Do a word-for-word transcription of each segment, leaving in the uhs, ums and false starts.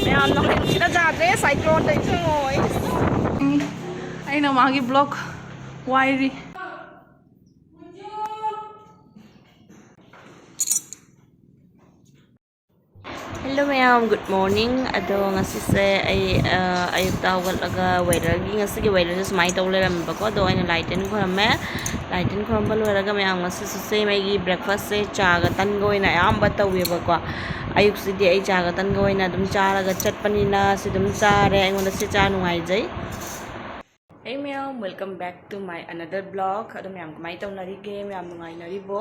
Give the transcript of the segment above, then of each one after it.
ꯃꯌꯥꯝ ꯅꯣꯡꯂꯩ ꯅꯨꯡꯁꯤꯠꯅ ꯌꯥꯗ꯭ꯔꯦ, ꯁꯥꯏꯀ꯭ꯂꯣꯟꯗ ꯏꯁꯤꯡ ꯑꯣꯏ꯫ ꯑꯩꯅ ꯃꯥꯒꯤ ꯕ꯭ꯂꯣꯛ ꯋꯥꯏꯔꯤ꯫ ꯍꯦꯜꯂꯣ ꯃꯌꯥꯝ, ꯒꯨꯗ ꯃꯣꯔꯅꯤꯡ꯫ ꯑꯗꯣ ꯉꯁꯤꯁꯦ ꯑꯩ, ꯑ, ꯑꯌꯨꯛꯇ ꯍꯧꯒꯠꯂꯒ ꯋꯦꯗꯔꯒꯤ, ꯉꯁꯤꯒꯤ ꯋꯦꯗꯔꯁꯦ ꯁꯨꯃꯥꯏꯅ ꯇꯧ ꯂꯩꯔꯝꯃꯦꯕꯀꯣ꯫ ꯑꯗꯣ ꯑꯩꯅ ꯂꯥꯏ ꯇꯤꯟ ꯈꯣꯏꯔꯝꯃꯦ꯫ ꯂꯥꯏ ꯇꯤꯟ ꯈꯣꯏꯔꯝꯕ ꯂꯣꯏꯔꯒ ꯃꯌꯥꯝ ꯉꯁꯤꯁꯦ ꯑꯩꯒꯤ ꯕ꯭ꯔꯦꯛꯐꯥꯁꯁꯦ ꯆꯥꯒ ꯇꯟꯒ ꯑꯣꯏꯅ ꯑꯌꯥꯝꯕ ꯇꯧꯋꯦꯕꯀꯣ꯫ ꯑꯌꯨꯛꯁꯤꯗꯤ ꯑꯩ ꯆꯥꯒ ꯇꯟꯒ ꯑꯣꯏꯅ ꯑꯗꯨꯝ ꯆꯥꯔꯒ ꯆꯠꯄꯅꯤꯅ ꯁꯤ ꯑꯗꯨꯝ ꯆꯥꯔꯦ꯫ ꯑꯩꯉꯣꯟꯗ ꯁꯤ ꯆꯥ ꯅꯨꯡꯉꯥꯏꯖꯩ꯫ Hey ꯃꯌꯥꯝ, welcome back to my another vlog꯫ ꯑꯗꯣ ꯃꯌꯥꯝ ꯀꯃꯥꯏꯅ ꯇꯧꯅꯔꯤꯒꯦ? ꯃꯌꯥꯝ ꯅꯨꯡꯉꯥꯏꯅꯔꯤꯕꯣ?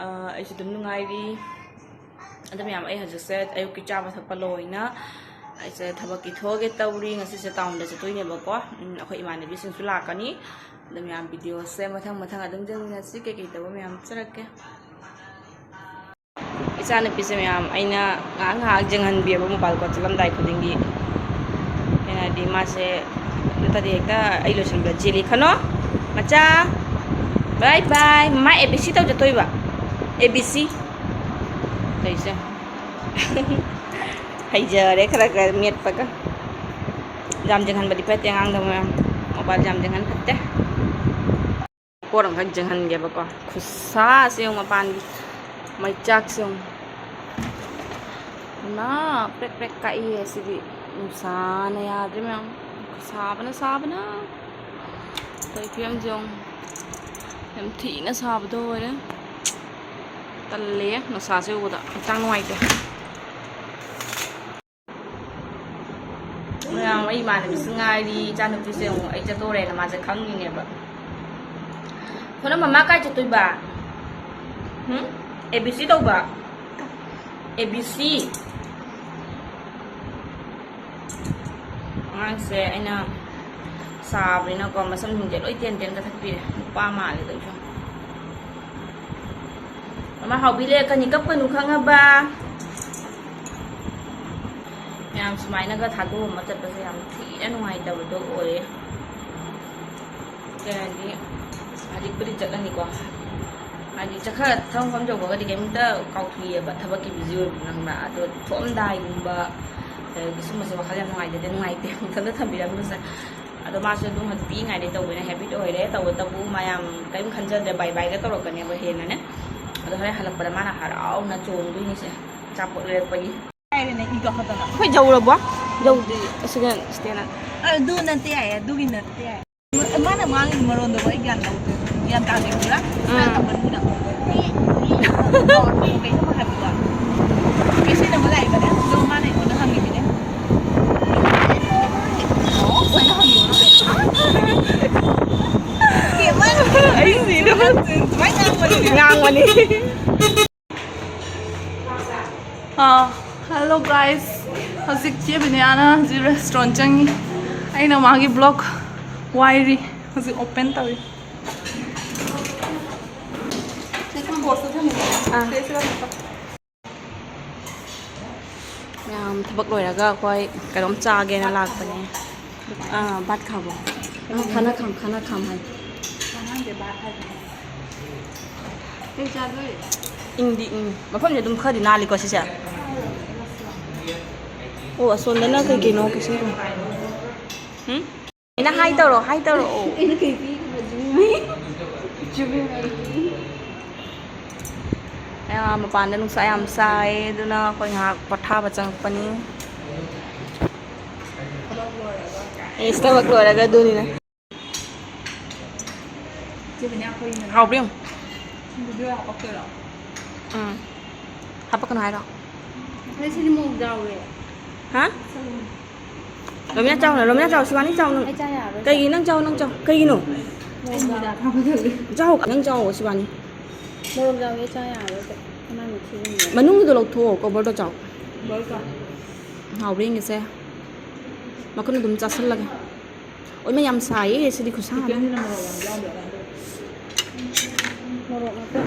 ꯑ, ꯑꯩꯁꯨ ꯑꯗꯨꯝ ꯅꯨꯡꯉꯥꯏꯔꯤ꯫ ꯑꯗꯣ ꯃꯌꯥꯝ, ꯑꯩ ꯍꯧꯖꯤꯛꯁꯦ ꯑꯌꯨꯛꯀꯤ ꯆꯥꯕ ꯊꯛꯄ ꯂꯣꯏꯅ ꯑꯩꯁꯦ ꯊꯕꯛꯀꯤ ꯊꯣꯛꯑꯒꯦ ꯇꯧꯔꯤ꯫ ꯉꯁꯤꯁꯦ ꯇꯥꯎꯟꯗ ꯆꯠꯇꯣꯏꯅꯦꯕꯀꯣ꯫ ꯎꯝ, ꯑꯩꯈꯣꯏ ꯏꯃꯥꯟꯅꯕꯤꯁꯤꯡꯁꯨ ꯂꯥꯛꯀꯅꯤ꯫ ꯑꯗꯣ ꯃꯌꯥꯝ, ꯚꯤꯗꯤꯑꯣꯁꯦ ꯃꯊꯪ ꯃꯊꯪ ꯑꯗꯨꯝ ꯌꯦꯡꯃꯤꯟꯅꯁꯤ, ꯀꯩꯀꯩ ꯇꯧꯕ ꯃꯌꯥꯝ ꯆꯠꯂꯛꯀꯦ꯫ ꯏꯆꯥꯅꯨꯄꯤꯁꯦ ꯃꯌꯥꯝ ꯑꯩꯅ ꯉꯥꯏꯍꯥꯛ ꯉꯥꯏꯍꯥꯛ ꯌꯦꯡꯍꯟꯕꯤꯑꯕ, ꯃꯣꯕꯥꯏꯜ ꯀꯣ ꯆꯠꯂꯝꯗꯥꯏ ꯈꯨꯗꯤꯡꯒꯤ꯫ ꯀꯩꯅꯣ ꯍꯥꯏꯗꯤ ꯃꯥꯁꯦ ꯅꯠꯇ꯭ꯔꯗꯤ ꯍꯦꯛꯇ ꯑꯩ ꯂꯣꯏꯁꯤꯟꯕꯗ ꯆꯦꯜꯂꯤ꯫ ꯈꯅꯣ, ꯃꯆꯥ, ꯕꯥꯏ ꯕꯥꯏ꯫ ꯃꯃꯥ ꯑꯦ ꯕꯤ ꯁꯤ ꯇꯧ ꯆꯠꯇꯣꯏꯕ꯫ ꯑꯦ ꯕꯤ ꯁꯤ ꯇꯧꯔꯤꯁꯦ꯫ ꯍꯩꯖꯔꯦ ꯈꯔ ꯈꯔ ꯃꯦꯠꯄꯒ꯫ ꯌꯥꯝ ꯌꯦꯡꯍꯟꯕꯗꯤ ꯐꯠꯇꯦ ꯑꯉꯥꯡꯗ ꯃꯌꯥꯝ, ꯃꯣꯕꯥꯏꯜ ꯌꯥꯝ ꯌꯦꯡꯍꯟ ꯐꯠꯇꯦ꯫ ꯄꯣꯠ ꯑꯃꯈꯛ ꯌꯦꯡꯍꯟꯒꯦꯕꯀꯣ꯫ ꯈꯨꯠꯁꯥꯁꯦ ꯌꯦꯡꯉꯨ ꯃꯄꯥꯟꯒꯤ꯫ ꯃꯩꯆꯥꯛꯁꯦ ꯌꯦꯡꯉꯨ꯫ ꯏꯃꯥ, ꯄ꯭ꯔꯦꯛ ꯄ꯭ꯔꯦꯛ ꯀꯥꯛꯏꯌꯦ ꯁꯤꯗꯤ꯫ ꯅꯨꯡꯁꯥꯅ ꯌꯥꯗ꯭ꯔꯦ ꯃꯌꯥꯝ꯫ ꯁꯥꯕꯅ ꯁꯥꯕꯅ꯫ ꯑꯩꯈꯣꯏ ꯐꯤꯕꯝꯁꯦ ꯌꯦꯡꯉꯨ꯫ ꯌꯥꯝ ꯊꯤꯅ ꯁꯥꯕꯗꯣ ꯑꯣꯏꯔꯦ꯫ ꯇꯜꯂꯦ ꯅꯨꯡꯁꯥꯁꯦ ꯎꯕꯗ꯫ ꯍꯛꯆꯥꯡ ꯅꯨꯡꯉꯥꯏꯇꯦ꯫ ꯃꯌꯥꯝ, ꯑꯩ ꯏꯃꯥꯟꯅꯕꯤꯁꯨ ꯉꯥꯏꯔꯤ꯫ ꯏꯆꯥꯅꯨꯄꯤꯁꯦ ꯑꯃꯨꯛ ꯑꯩ ꯆꯠꯇꯣꯔꯦꯅ ꯃꯥꯁꯦ ꯈꯪꯉꯤꯅꯦꯕ꯫ ꯈꯣꯅ, ꯃꯃꯥ ꯀꯥꯏ ꯆꯠꯇꯣꯏꯕ? ꯍꯨꯝ? ꯑꯦ ꯕꯤ ꯁꯤ ꯇꯧꯕ? A B C. ꯑꯉꯥꯡꯁꯦ ꯑꯩꯅ ꯁꯥꯕꯅꯤꯅꯀꯣ, ꯃꯁꯝꯁꯤꯡꯁꯦ ꯂꯣꯏ ꯇꯦꯟ ꯇꯦꯟ ꯀꯛꯊꯠꯄꯤꯔꯦ꯫ ꯅꯨꯄꯥ ꯃꯥꯜꯂꯦ ꯇꯧꯏꯁꯦ꯫ ꯃꯃꯥ ꯍꯥꯎꯕꯤ ꯂꯩꯔꯛꯀꯅꯤ, ꯀꯞꯀꯅꯨ ꯈꯪꯉꯕ? ꯃꯌꯥꯝ ꯁꯨꯃꯥꯏꯅꯒ ꯊꯥꯗꯣꯛꯑꯝꯃ ꯆꯠꯄꯁꯦ ꯌꯥꯝ ꯊꯤꯅ ꯅꯨꯡꯉꯥꯏꯇꯕꯗꯣ ꯑꯣꯏꯌꯦ꯫ ꯀꯩ ꯍꯥꯏꯅꯤ, ꯍꯧꯖꯤꯛꯄꯨꯗꯤ ꯆꯠꯂꯅꯤꯀꯣ, ꯍꯥꯏꯗꯤ ꯆꯠꯈ꯭ꯔ ꯊꯕꯛ ꯃꯐꯝ ꯌꯧꯕꯒꯗꯤ ꯀꯩꯝꯇ ꯀꯥꯎꯊꯣꯛꯏꯑꯕ, ꯊꯕꯛꯀꯤ ꯕꯤꯖꯤ ꯑꯣꯏꯕꯅꯤꯅ, ꯈꯪꯕ꯭ꯔꯥ? ꯑꯗꯣ ꯊꯣꯛꯑꯝꯗꯥꯏꯒꯨꯝꯕ ꯁꯨꯝꯕꯁꯦ ꯋꯥꯈꯜ ꯌꯥꯝ ꯅꯨꯡꯉꯥꯏꯇꯦ, ꯅꯨꯡꯉꯥꯏꯇꯦ ꯃꯊꯟꯇ ꯊꯝꯕꯤꯔꯝꯕꯁꯦ꯫ ꯑꯗꯣ ꯃꯥꯁꯨ ꯑꯗꯨꯝ ꯍꯧꯖꯤꯛ ꯄꯤꯛꯏꯉꯩꯗꯩ ꯇꯧꯕꯅꯤꯅ ꯍꯦꯕꯤꯠ ꯑꯣꯏꯔꯦ꯫ ꯇꯧꯕꯇꯕꯨ ꯃꯥ ꯌꯥꯝ ꯀꯔꯤꯝ ꯈꯟꯖꯗ꯭ꯔꯦ, ꯕꯥꯏ ꯕꯥꯏꯒ ꯇꯧꯔꯛꯀꯅꯦꯕ ꯍꯦꯟꯅꯅꯦ꯫ ꯑꯗꯣ ꯍꯣꯔꯦꯟ ꯍꯜꯂꯛꯄꯗ ꯃꯥꯅ ꯍꯔꯥꯎꯅ ꯆꯣꯡꯗꯣꯏꯅꯤꯁꯦ, ꯑꯆꯥꯄꯣꯠ ꯂꯩꯔꯛꯄꯒꯤ꯫ ꯀꯥꯏꯗꯅꯣ ꯏ ꯀꯥꯈꯠꯇꯅ꯫ ꯑꯩꯈꯣꯏ ꯌꯧꯔꯕꯣ? ꯌꯧꯗ꯭ꯔꯤ꯫ ꯑꯁꯤꯒ ꯁ꯭ꯇꯦꯅ꯫ ꯑꯗꯨ ꯅꯠꯇꯦ ꯌꯥꯏꯌꯦ, ꯑꯗꯨꯒꯤ ꯅꯠꯇꯦ ꯌꯥꯏꯌꯦ꯫ ꯃꯥꯅ ꯉꯥꯡꯉꯤꯕ ꯃꯔꯣꯟꯗꯣ ꯑꯩ ꯒ꯭ꯌꯥꯟ ꯇꯧꯗꯦ꯫ ꯒ꯭ꯌꯥꯟ ꯇꯥꯗꯦ ꯄꯨꯔꯥ꯫ ꯎꯝ꯫ ꯀꯩꯅꯣ ꯍꯥꯏꯕꯗꯣ꯫ ꯄꯦꯁꯦꯟ ꯑꯃ ꯂꯥꯛꯏꯕꯅꯦ꯫ ꯑꯗꯨꯒ ꯃꯥꯅ ꯑꯩꯉꯣꯟꯗ ꯍꯪꯉꯤꯕꯅꯦ꯫ ꯑꯩꯅ ꯍꯪꯉꯤꯕꯅꯦ꯫ ꯑꯩ ꯁꯤꯔꯦ꯫ ꯁꯨꯃꯥꯏꯅ ꯉꯥꯡꯕꯅꯦ꯫ ꯉꯥꯡꯕꯅꯤ꯫ ꯑꯥ, hello guys, ꯍꯧꯖꯤꯛ ꯆꯦ ꯕꯤꯅꯤꯌꯥꯅ ꯍꯧꯖꯤꯛ restaurant ꯆꯪꯉꯤ꯫ ꯑꯩꯅ ꯃꯥꯒꯤ vlog ꯋꯥꯏꯔꯤ꯫ ꯍꯧꯖꯤꯛ open ꯇꯧꯔꯤ꯫ ꯑꯥ꯫ ꯃꯌꯥꯝ ꯊꯕꯛ ꯂꯣꯏꯔꯒ ꯑꯩꯈꯣꯏ ꯀꯩꯅꯣꯝ ꯆꯥꯒꯦꯅ ꯂꯥꯛꯄꯅꯦ꯫ ꯑꯥ, ꯚꯥꯠ ꯈꯥꯕꯣ꯫ ꯑꯥ, ꯈꯥꯅꯥ ꯈꯥꯝ, ꯈꯥꯅꯥ ꯈꯥꯝ ꯍꯥꯏ꯫ ꯀꯩ ꯆꯥꯗꯣꯏ? ꯏꯪꯗꯤ ꯏꯪ꯫ ꯃꯐꯝꯁꯦ ꯑꯗꯨꯝ ꯈꯔꯗꯤ ꯅꯥꯜꯂꯤꯀꯣ ꯁꯤꯁꯦ꯫ ꯑꯣ, ꯑꯁꯣꯝꯗꯅ ꯀꯩ ꯀꯩꯅꯣ ꯀꯩꯁꯨ ꯂꯩꯇꯦ꯫ ꯎꯝ? ꯑꯩꯅ ꯍꯥꯏ ꯇꯧꯔꯣ, ꯍꯥꯏ ꯇꯧꯔꯛꯑꯣ꯫ ꯑꯩꯅ ꯀꯩ ꯄꯤꯈꯤꯕ? ꯖꯨꯃꯤ꯫ ꯖꯨꯃꯤ꯫ ꯑꯌꯥ, ꯃꯄꯥꯟꯗ ꯅꯨꯡꯁꯥ ꯌꯥꯝ ꯁꯥꯏ, ꯑꯗꯨꯅ ꯑꯩꯈꯣꯏ ꯉꯥꯏꯍꯥꯛ ꯄꯣꯊꯥꯕ ꯆꯪꯉꯛꯄꯅꯤ꯫ ꯑꯦꯁ, ꯊꯕꯛ ꯂꯣꯏꯔꯒ ꯑꯗꯨꯅꯤꯅ꯫ ꯍꯥꯎꯕ꯭ꯔꯥ ꯌꯦꯡꯉꯨ꯫ ꯎꯝ꯫ ꯍꯥꯄꯛꯀꯅꯨ ꯍꯥꯏꯔꯣ? ꯑꯩ ꯁꯤꯗꯤ ꯃꯣꯔꯣꯛ ꯌꯥꯎꯔꯦ꯫ ꯍꯥ? ꯔꯣꯃꯤꯌꯥ ꯆꯥꯎꯅ, ꯔꯣꯃꯤꯌꯥ ꯆꯥꯎ, ꯁꯤꯕꯥꯅꯤ ꯆꯥꯎꯅ꯫ ꯑꯩ ꯆꯥ ꯌꯥꯔꯔꯣꯏ꯫ ꯀꯩꯒꯤ ꯅꯪ ꯆꯥꯎ, ꯅꯪ ꯆꯥꯎ꯫ ꯀꯩꯒꯤꯅꯣ? ꯃꯣꯔꯣꯛ ꯌꯥꯎꯔꯦ꯫ ꯆꯥꯎ, ꯅꯪ ꯆꯥꯎ, ꯁꯤꯕꯥꯅꯤ꯫ ꯃꯣꯔꯣꯛ ꯌꯥꯎꯔꯦ, ꯆꯥ ꯌꯥꯔꯔꯣꯏ꯫ ꯀꯅꯥꯅ ꯊꯤꯔꯤꯅꯣ? ꯃꯅꯨꯡꯒꯤꯗꯣ ꯂꯧꯊꯣꯛꯑꯣ, coverꯗꯣ ꯆꯥꯎ꯫ ꯂꯣꯏꯀꯣ꯫ ꯍꯥꯎꯕ꯭ꯔꯥ ꯌꯦꯡꯒꯦꯁꯦ꯫ ꯃꯈꯨꯠꯅ ꯑꯗꯨꯝ ꯆꯥꯁꯜꯂꯒꯦ꯫ ꯑꯣꯏꯃꯥ, ꯌꯥꯝ ꯁꯥꯏꯌꯦ ꯁꯤꯗꯤ ꯈꯨꯠꯁꯥ ꯑꯃ꯫ ꯆꯤꯛꯀꯟꯁꯤꯅ ꯃꯣꯔꯣꯛ ꯌꯥꯝ ꯌꯥꯎꯗ꯭ꯔꯥ ꯀꯃꯥꯏꯅ ꯇꯧꯋꯤ? ꯃꯣꯔꯣꯛ ꯉꯥꯛꯇ꯫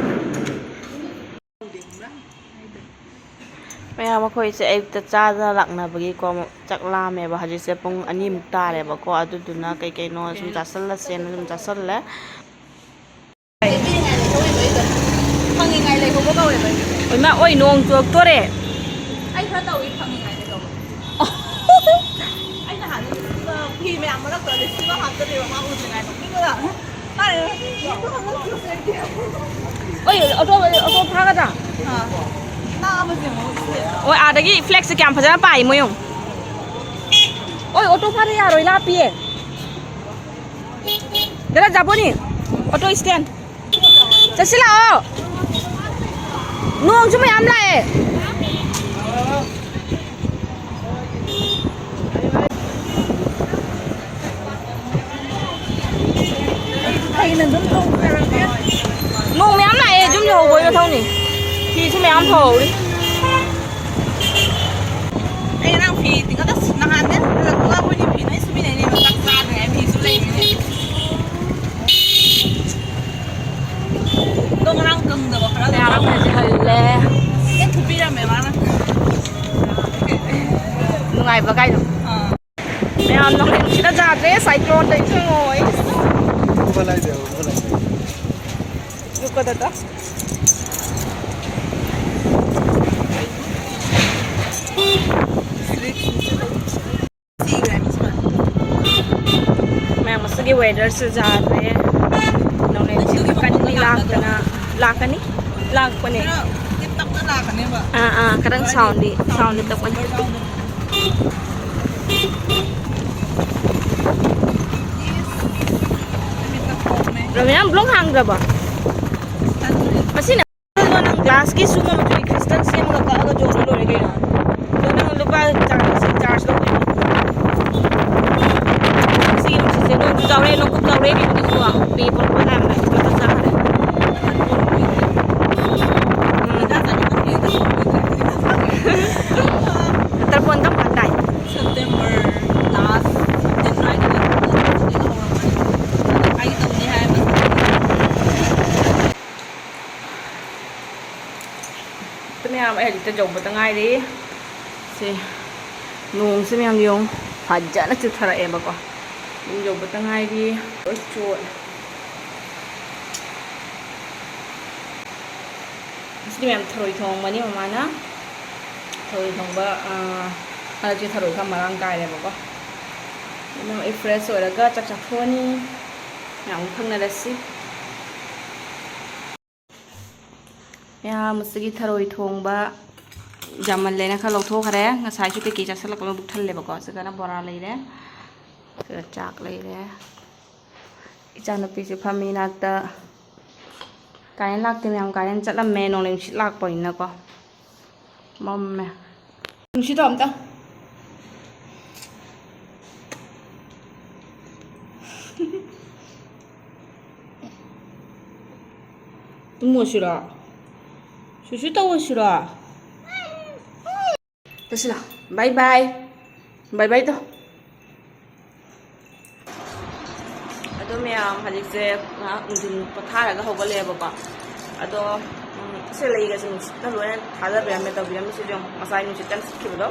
ꯃꯌꯥꯝ ꯑꯩꯈꯣꯏꯁꯦ ꯑꯌꯨꯛꯇ ꯆꯥꯗ ꯂꯥꯛꯅꯕꯒꯤꯀꯣ, ꯑꯃꯨꯛ ꯆꯥꯛ ꯂꯥꯝꯃꯦꯕ꯫ ꯍꯧꯖꯤꯛꯁꯦ ꯄꯨꯡ ꯑꯅꯤꯃꯨꯛ ꯇꯥꯔꯦꯕꯀꯣ, ꯑꯗꯨꯗꯨꯅ ꯀꯩ ꯀꯩꯅꯣ ꯁꯨꯝ ꯆꯥꯁꯜꯂꯁꯦꯅ ꯁꯨꯝ ꯆꯥꯁꯜꯂꯦ꯫ ꯐꯪꯉꯤꯉꯥꯏ ꯂꯩꯍꯧꯕ ꯀꯧꯋꯦꯕ ꯑꯩꯒꯤꯁꯦ꯫ ꯏꯃꯥ, ꯑꯣꯏ, ꯅꯣꯡ ꯆꯨꯔꯛꯇꯣꯔꯦ꯫ ꯑꯩ ꯈꯔ ꯇꯧꯏ ꯐꯪꯉꯤꯉꯥꯏ ꯂꯩꯍꯧꯕ꯫ ꯑꯣꯏ, ꯑꯣꯇꯣ, ꯑꯣꯇꯣ ꯐꯥꯒꯗ꯭ꯔꯥ? ꯍꯣꯏ, ꯑꯥꯗꯒꯤ ꯐ꯭ꯂꯦꯛꯁꯁꯦ ꯀꯌꯥꯝ ꯐꯖꯅ ꯄꯥꯏ ꯃꯣꯏ ꯌꯦꯡꯉꯨ꯫ ꯑꯣꯏ, ꯑꯣꯇꯣ ꯐꯥꯗ ꯌꯥꯔꯣꯏ, ꯂꯥꯞꯄꯤꯌꯦ꯫ ꯗꯗꯥ ꯖꯥꯕꯣꯅꯤ, ꯑꯣꯇꯣ ꯁ꯭ꯇꯦꯟ꯫ ꯆꯠꯁꯤ ꯂꯥꯛꯑꯣ꯫ ꯅꯣꯡꯁꯨ ꯃꯌꯥꯝ ꯂꯥꯛꯑꯦ꯫ ꯅꯣꯡ ꯃꯌꯥꯝ ꯂꯥꯛꯑꯦ, ꯌꯨꯝ ꯌꯧꯍꯧꯕꯒꯤ ꯃꯊꯧꯅꯤ꯫ ꯐꯤꯁꯨ ꯃꯌꯥꯝ ꯐꯧꯍꯧꯔꯤ꯫ ꯑꯩ ꯉꯔꯥꯡ ꯐꯤ ꯇꯤꯡꯒꯗ ꯅꯍꯥꯟꯗꯩ ꯍꯜꯂꯛꯄꯒ ꯑꯩꯈꯣꯏꯅꯤ ꯐꯤ ꯂꯣꯏ ꯁꯨꯃꯤꯟꯅꯩꯅꯦꯕ, ꯆꯥꯛ ꯆꯥꯗ꯭ꯔꯤꯉꯩ ꯐꯤꯁꯨ ꯂꯩꯕꯅꯦ꯫ ꯑꯗꯣ ꯉꯔꯥꯡ ꯀꯪꯗꯕ ꯈꯔ ꯃꯌꯥꯝ ꯑꯃꯁꯦ ꯍꯜꯂꯦ꯫ ꯂꯣꯏ ꯊꯨꯞꯄꯤꯔꯝꯃꯦ ꯃꯥꯅ꯫ ꯅꯨꯡꯉꯥꯏꯕ ꯀꯥꯏꯗꯣ꯫ ꯑꯥ꯫ ꯃꯌꯥꯝ ꯅꯣꯡꯂꯩ ꯅꯨꯡꯁꯤꯠꯅ ꯌꯥꯗ꯭ꯔꯦ, cyclone ꯇꯧꯔꯤꯁꯦ ꯌꯦꯡꯉꯣ, ꯑꯩ꯫ ꯎꯕ ꯂꯥꯏꯗꯦ, ꯎꯕ ꯂꯥꯏꯗꯦ꯫ ꯔꯨꯀꯣ ꯗꯥꯗꯥ꯫ ꯃꯌꯥꯝ, ꯉꯁꯤꯒꯤ weatherꯁꯨ ꯌꯥꯗ꯭ꯔꯦ꯫ ꯅꯣꯡꯂꯩ ꯅꯨꯡꯁꯤꯠ ꯑꯀꯟꯕꯤ ꯂꯥꯛꯇꯅ, ꯂꯥꯛꯀꯅꯤ? ꯂꯥꯛꯄꯅꯦ꯫ ꯈꯔ ꯇꯞꯅ ꯂꯥꯛꯀꯅꯦꯕ꯫ ꯑꯥ, ꯑꯥ, ꯈꯤꯇꯪ soundꯗꯤ, soundꯗꯤ ꯇꯞꯀꯅꯤ꯫ ꯔꯣꯃꯤꯌꯥ, vlog ꯍꯥꯡꯗ꯭ꯔꯕꯣ? ꯃꯁꯤꯅ ꯑꯗꯣ ꯅꯪ glassꯀꯤ ꯁꯨꯝꯕ ꯃꯆꯨꯒꯤ crystal ꯁꯦꯝꯃꯒ ꯀꯛꯑꯒ ꯌꯣꯜꯂ ꯂꯣꯏꯔꯦ ꯀꯩꯅꯣ꯫ ꯑꯗꯣ ꯅꯪ ꯂꯨꯄꯥ charge, charge ꯂꯧꯗꯣꯏꯅꯣ? ꯁꯤꯒꯤ ꯅꯨꯡꯁꯤꯠꯁꯦ ꯅꯣꯡꯁꯨ ꯆꯥꯎꯔꯦ, ꯂꯧꯕꯨꯛ ꯆꯥꯎꯔꯦ, ꯀꯩꯅꯣꯗꯁꯨ ꯄꯤ ꯄꯣꯔꯛꯄ ꯂꯥꯛꯑꯦ, ꯂꯨꯄꯥ ꯆꯥꯝꯃ꯫ ꯎꯝ꯫ ꯇꯔꯄꯣꯟ ꯀꯔꯝ ꯀꯥꯟ ꯇꯥꯏ? September last, fifteen ꯑꯗꯨꯋꯥꯏꯗ ꯍꯧꯔꯝꯃꯅꯤ꯫ ꯑꯗꯨ ꯀꯥꯏ ꯇꯧꯅꯤ ꯍꯥꯏꯕ? ꯃꯌꯥꯝ, ꯑꯩ ꯍꯧꯖꯤꯛꯇ ꯌꯧꯕꯗ ꯉꯥꯏꯔꯤ꯫ ꯁꯦ, ꯅꯣꯡꯁꯦ ꯃꯌꯥꯝ ꯌꯦꯡꯉꯨ, ꯐꯖꯅ ꯆꯨꯊꯔꯛꯑꯦꯕꯀꯣ꯫ ꯌꯨꯝ ꯌꯧꯕꯗ ꯉꯥꯏꯔꯤ꯫ ꯂꯣꯏ ꯆꯣꯠꯂꯦ꯫ ꯉꯁꯤꯗꯤ ꯃꯌꯥꯝ ꯊꯔꯣꯏ ꯊꯣꯡꯕꯅꯤ ꯃꯃꯥꯅ꯫ ꯊꯔꯣꯏ ꯊꯣꯡꯕ, ꯑꯥ, ꯍꯟꯗꯛꯁꯦ ꯊꯔꯣꯏ ꯈꯔ ꯃꯔꯥꯡ ꯀꯥꯏꯔꯦꯕꯀꯣ꯫ ꯑꯗꯨꯝ ꯑꯩ fresh ꯑꯣꯏꯔꯒ ꯆꯥꯛ ꯆꯥꯊꯣꯛꯑꯅꯤ꯫ ꯃꯌꯥꯝ ꯑꯃꯨꯛ ꯐꯪꯅꯔꯁꯤ꯫ ꯃꯌꯥꯝ ꯑꯁꯤꯒꯤ ꯊꯔꯣꯏ ꯊꯣꯡꯕ ꯌꯥꯝꯃꯜꯂꯦꯅ ꯈꯔ ꯂꯧꯊꯣꯛꯈ꯭ꯔꯦ꯫ ꯉꯁꯥꯏꯁꯨ ꯀꯩꯀꯩ ꯆꯥꯁꯤꯜꯂꯛꯄ ꯃꯕꯨꯛ ꯊꯜꯂꯦꯕꯀꯣ꯫ ꯁꯤꯗꯅ ꯕꯣꯔꯥ ꯂꯩꯔꯦ, ꯁꯤꯗ ꯆꯥꯛ ꯂꯩꯔꯦ꯫ ꯏꯆꯥꯅꯨꯄꯤꯁꯦ ꯐꯝꯃꯤ ꯏꯅꯥꯛꯇ꯫ ꯀꯥꯔꯦꯟ ꯂꯥꯛꯇꯦ ꯃꯌꯥꯝ, ꯀꯥꯔꯦꯟ ꯆꯠꯂꯝꯃꯦ, ꯅꯣꯡꯂꯩ ꯅꯨꯡꯁꯤꯠ ꯂꯥꯛꯄꯅꯤꯅꯀꯣ꯫ ꯃꯝꯃꯦ꯫ ꯅꯨꯡꯁꯤꯠꯇꯣ ꯑꯝꯇ꯫ ꯇꯨꯝꯃꯣꯁꯤꯔꯣ? ꯁꯨꯁꯨ ꯇꯧꯔꯁꯤꯔꯣ? ꯆꯠꯁꯤꯂꯥ꯫ Bye bye꯫ Bye bye ꯇꯧ꯫ ꯑꯗꯣ ꯃꯌꯥꯝ, ꯍꯧꯖꯤꯛꯁꯦ ꯉꯥꯏꯍꯥꯛ ꯅꯨꯡꯊꯤꯜ ꯄꯣꯊꯥꯔꯒ ꯍꯧꯒꯠꯂꯛꯑꯦꯕꯀꯣ꯫ ꯑꯗꯣ, ꯎꯝ, ꯁꯦ ꯂꯩꯒꯁꯦ ꯅꯨꯡꯁꯤꯠꯅ ꯂꯣꯏꯅ ꯊꯥꯗꯕꯤꯔꯝꯃꯦ, ꯇꯧꯕꯤꯔꯝꯃꯤꯁꯤꯁꯨ ꯌꯦꯡꯉꯣ, ꯉꯁꯥꯏ ꯅꯨꯡꯁꯤꯠ ꯀꯟꯅ ꯁꯤꯠꯈꯤꯕꯗꯣ꯫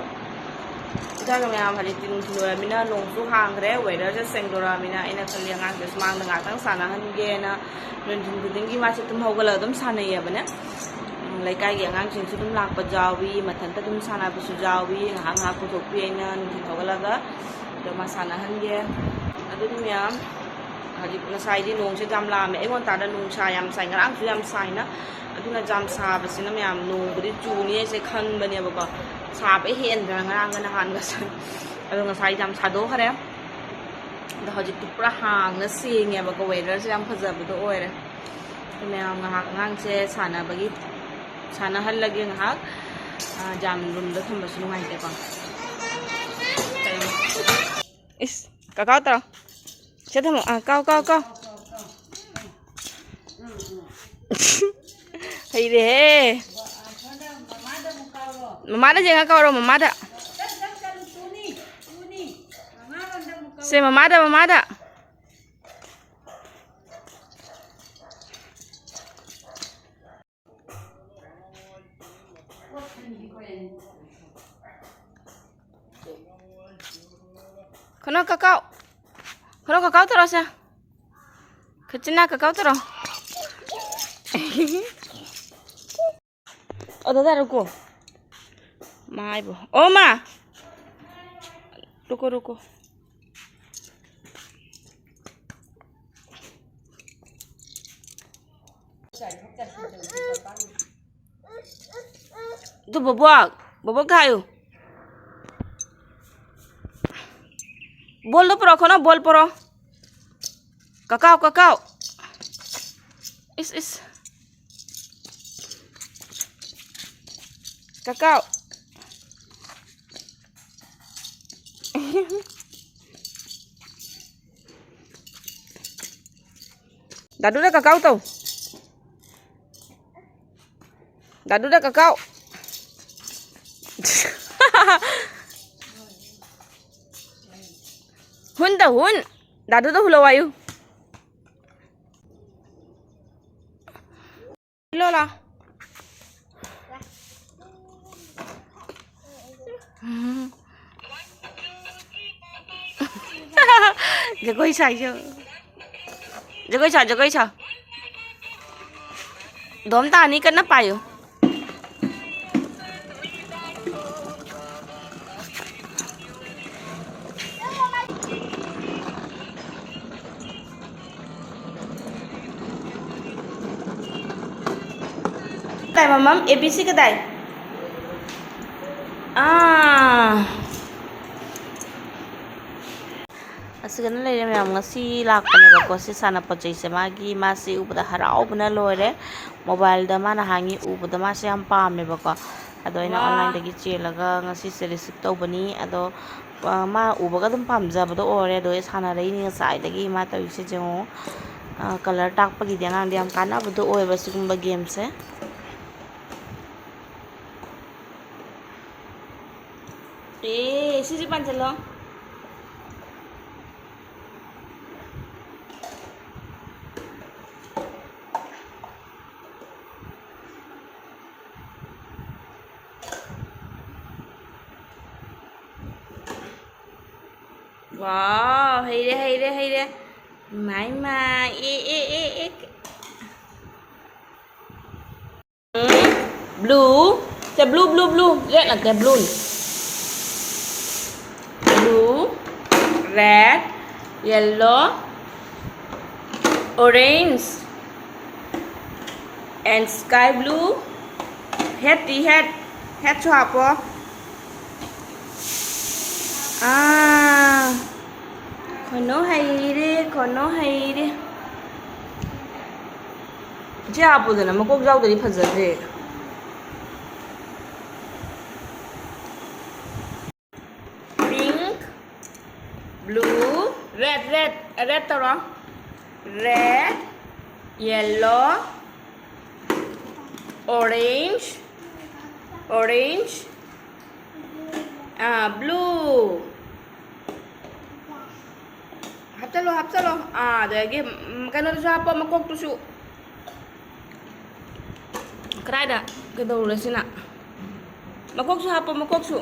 ꯑꯗꯨꯅ ꯃꯌꯥꯝ, ꯍꯧꯖꯤꯛꯇꯤ ꯅꯨꯡꯊꯤꯜ ꯑꯣꯏꯔꯕꯅꯤꯅ ꯅꯣꯡꯁꯨ ꯍꯥꯡꯈ꯭ꯔꯦ, weatherꯁꯦ ꯁꯦꯡꯗꯣꯔꯛꯑꯕꯅꯤꯅ ꯑꯩꯅ ꯈꯜꯂꯤ ꯑꯉꯥꯡꯁꯦ ꯁꯨꯃꯥꯡꯗ ꯉꯥꯛꯇꯪ ꯁꯥꯟꯅꯍꯟꯒꯦꯅ꯫ ꯅꯨꯡꯊꯤꯜ ꯈꯨꯗꯤꯡꯒꯤ ꯃꯥꯁꯦ ꯇꯨꯝ ꯍꯧꯒꯠꯂꯒ ꯑꯗꯨꯝ ꯁꯥꯟꯅꯩꯌꯦꯕꯅꯦ꯫ ꯎꯝ, ꯂꯩꯀꯥꯏꯒꯤ ꯑꯉꯥꯡꯁꯤꯡꯁꯨ ꯑꯗꯨꯝ ꯂꯥꯛꯄ ꯌꯥꯎꯏ, ꯃꯊꯟꯇ ꯑꯗꯨꯝ ꯁꯥꯟꯅꯕꯁꯨ ꯌꯥꯎꯏ꯫ ꯉꯥꯏꯍꯥꯛ ꯉꯥꯏꯍꯥꯛ ꯄꯨꯊꯣꯛꯄꯤ ꯑꯩꯅ ꯅꯨꯡꯊꯤꯜ ꯍꯧꯒꯠꯂꯒ꯫ ꯑꯗꯣ ꯃꯥ ꯁꯥꯟꯅꯍꯟꯒꯦ꯫ ꯑꯗꯨꯗꯤ ꯃꯌꯥꯝ, ꯍꯧꯖꯤꯛ ꯉꯁꯥꯏꯗꯤ ꯅꯣꯡꯁꯦ ꯌꯥꯝ ꯂꯥꯛꯑꯝꯃꯦ꯫ ꯑꯌꯨꯛ ꯉꯟꯇꯥꯗ ꯅꯣꯡꯁꯥ ꯌꯥꯝ ꯁꯥꯏ, ꯉꯔꯥꯡꯁꯨ ꯌꯥꯝ ꯁꯥꯏꯅ꯫ ꯑꯗꯨꯅ ꯌꯥꯝ ꯁꯥꯕꯁꯤꯅ ꯃꯌꯥꯝ ꯅꯣꯡꯕꯨꯗꯤ ꯆꯨꯅꯤ ꯑꯩꯁꯦ ꯈꯟꯕꯅꯦꯕꯀꯣ꯫ ꯁꯥꯕ ꯍꯦꯟꯗ꯭ꯔꯥ ꯉꯔꯥꯡꯒ ꯅꯍꯥꯟꯒꯁꯦ꯫ ꯑꯗꯣ ꯉꯁꯥꯏ ꯌꯥꯝ ꯁꯥꯗꯣꯛꯈ꯭ꯔꯦ꯫ ꯑꯗꯣ ꯍꯧꯖꯤꯛꯇꯤ ꯄꯨꯔꯥ ꯍꯥꯡꯅ ꯁꯦꯡꯉꯦꯕꯀꯣ, weatherꯁꯦ ꯌꯥꯝ ꯐꯖꯕꯗꯣ ꯑꯣꯏꯔꯦ꯫ ꯑꯗꯣ ꯃꯌꯥꯝ ꯉꯥꯏꯍꯥꯛ ꯑꯉꯥꯡꯁꯦ ꯁꯥꯟꯅꯕꯒꯤ, ꯁꯥꯟꯅꯍꯜꯂꯒꯦ ꯉꯥꯏꯍꯥꯛ꯫ ꯑꯥ, ꯌꯥꯝ ꯔꯨꯝꯗ ꯊꯝꯕꯁꯨ ꯅꯨꯡꯉꯥꯏꯇꯦꯀꯣ꯫ ꯏꯁ, ꯀꯀꯥ ꯇꯧꯔꯣ꯫ ꯁꯤꯗ ꯊꯝꯃꯣ꯫ ꯑꯥ, ꯀꯥꯎ, ꯀꯥꯎ, ꯀꯥꯎ꯫ ꯍꯩꯔꯦꯍꯦ꯫ ꯃꯃꯥꯗ ꯌꯦꯡꯉ ꯀꯧꯔꯣ, ꯃꯃꯥꯗ꯫ ꯁꯦ, ꯃꯃꯥꯗ, ꯃꯃꯥꯗ꯫ ꯈꯨꯅꯣ ꯀꯀꯥꯎ꯫ ꯈꯨꯅꯣ ꯀꯀꯥꯎ ꯇꯧꯔꯣ ꯁꯦ꯫ ꯈꯨꯠꯁꯤꯅ ꯀꯀꯥꯎ ꯇꯧꯔꯣ꯫ ꯑꯣ, ꯗꯥꯗꯥ, ꯔꯨꯀꯣ꯫ ꯃꯥ ꯍꯥꯏꯕꯣ꯫ ꯑꯣ, ꯃꯥ꯫ ꯔꯨꯀꯣ, ꯔꯨꯀꯣ꯫ ꯑꯗꯨ ꯕꯣꯕꯣꯛ, ꯕꯣꯕꯣꯛꯇ ꯍꯥꯏꯌꯨ꯫ ꯕꯣꯜꯗꯣ ꯄꯨꯔꯛꯑꯣ, ꯈꯣꯠꯅꯣ, ꯕꯣꯜ ꯄꯨꯔꯛꯑꯣ꯫ ꯀꯀꯥꯎ, ꯀꯀꯥꯎ꯫ ꯏꯁ, ꯏꯁ꯫ ꯀꯀꯥꯎ꯫ ꯗꯥꯗꯨꯗ ꯀꯀꯥꯎ ꯇꯧ꯫ ꯗꯥꯗꯨꯗ ꯀꯀꯥꯎ꯫ ꯍꯨꯟ ꯇꯧ, ꯍꯨꯟ꯫ ꯗꯥꯗꯨꯗ ꯍꯨꯜꯂꯣ ꯍꯥꯏꯌꯨ꯫ ꯂꯣꯂꯥ꯫ ꯖꯒꯣꯏ ꯁꯥꯏꯁꯦ꯫ ꯖꯒꯣꯏ ꯁꯥ, ꯖꯒꯣꯏ ꯁꯥ꯫ ꯗꯣꯝ ꯇꯥꯅꯤ, ꯀꯟꯅ ꯄꯥꯏꯌꯨ꯫ ꯀꯗꯥꯏ ꯃꯃꯝ? ꯑꯦ ꯕꯤ ꯁꯤ ꯀꯗꯥꯏ? ꯑꯥ꯫ ꯑꯁꯤꯒꯅ ꯂꯩꯔꯦ ꯃꯌꯥꯝ, ꯉꯁꯤ ꯂꯥꯛꯄꯅꯦꯕꯀꯣ ꯁꯤ ꯁꯥꯟꯅꯄꯣꯠ ꯆꯩꯁꯦ꯫ ꯃꯥꯒꯤ, ꯃꯥꯁꯤ ꯎꯕꯗ ꯍꯔꯥꯎꯕꯅ ꯂꯣꯏꯔꯦ꯫ ꯃꯣꯕꯥꯏꯜꯗ ꯃꯥꯅ ꯍꯥꯡꯉꯤ ꯎꯕꯗ ꯃꯥꯁꯦ ꯌꯥꯝ ꯄꯥꯝꯃꯦꯕꯀꯣ꯫ ꯑꯗꯣ ꯑꯩꯅ ꯋꯥ꯫ ꯑꯣꯟꯂꯥꯏꯟꯗꯒꯤ ꯆꯦꯜꯂꯒ ꯉꯁꯤꯁꯦ ꯔꯤꯁꯤꯞ ꯇꯧꯕꯅꯤ꯫ ꯑꯗꯣ, ꯑ, ꯃꯥ ꯎꯕꯒ ꯑꯗꯨꯝ ꯄꯥꯝꯖꯕꯗꯣ ꯑꯣꯏꯔꯦ꯫ ꯑꯗꯣ ꯑꯩ ꯁꯥꯟꯅꯔꯛꯏꯅꯤ ꯉꯁꯥꯏꯗꯒꯤ ꯃꯥ ꯇꯧꯔꯤꯁꯦ ꯌꯦꯡꯉꯣ꯫ ꯑ, ꯀꯂꯔ ꯇꯥꯛꯄꯒꯤꯗꯤ ꯑꯉꯥꯡꯗꯤ ꯌꯥꯝ ꯀꯥꯟꯅꯕꯗꯣ ꯑꯣꯏꯌꯦꯕ ꯁꯤꯒꯨꯝꯕ ꯒꯦꯝꯁꯦ꯫ ꯑꯦ, ꯁꯤꯁꯨ ꯄꯥꯟꯁꯤꯜꯂꯣ꯫ ꯋꯥꯎ, ꯍꯩꯔꯦ, ꯍꯩꯔꯦ, ꯍꯩꯔꯦ꯫ ꯃꯥꯏ, ꯃꯥꯏ, ꯑꯦ, ꯑꯦ, ꯑꯦ, ꯑꯦ꯫ ꯎꯝ, blue, ꯁꯦ, blue, blue, blue, red ꯅꯠꯇꯦ, blue꯫ Blue, red, yellow, orange, and sky blue, ꯍꯦꯠꯇꯤ ꯍꯦꯠ꯫ ꯍꯦꯠꯁꯨ ꯍꯥꯞꯄꯣ꯫ ꯑꯥ, ꯈꯣꯟꯅꯣ ꯍꯩꯔꯦ, ꯈꯣꯟꯅꯣ ꯍꯩꯔꯦ꯫ ꯏꯆꯦ ꯍꯥꯞꯄꯨꯗꯅ, ꯃꯀꯣꯛ ꯌꯥꯎꯗꯗꯤ ꯐꯖꯗ꯭ꯔꯦ꯫ Pink, blue, red, red, red ꯇꯧꯔꯣ꯫ Red, yellow, orange, orange, ꯑꯥ, blue꯫ ꯍꯥꯞꯆꯜꯂꯣ, ꯍꯥꯞꯆꯜꯂꯣ꯫ ꯑꯥ, ꯑꯗꯒꯤ, ꯎꯝ, ꯀꯩꯅꯣꯗꯨꯁꯨ ꯍꯥꯞꯄꯣ, ꯃꯀꯣꯛꯇꯨꯁꯨ꯫ ꯀꯗꯥꯏꯗ? ꯀꯩꯗꯧꯔꯨꯔꯦ ꯁꯤꯅ? ꯃꯀꯣꯛꯁꯨ ꯍꯥꯞꯄꯣ, ꯃꯀꯣꯛꯁꯨ꯫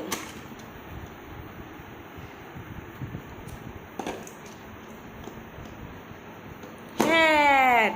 Head.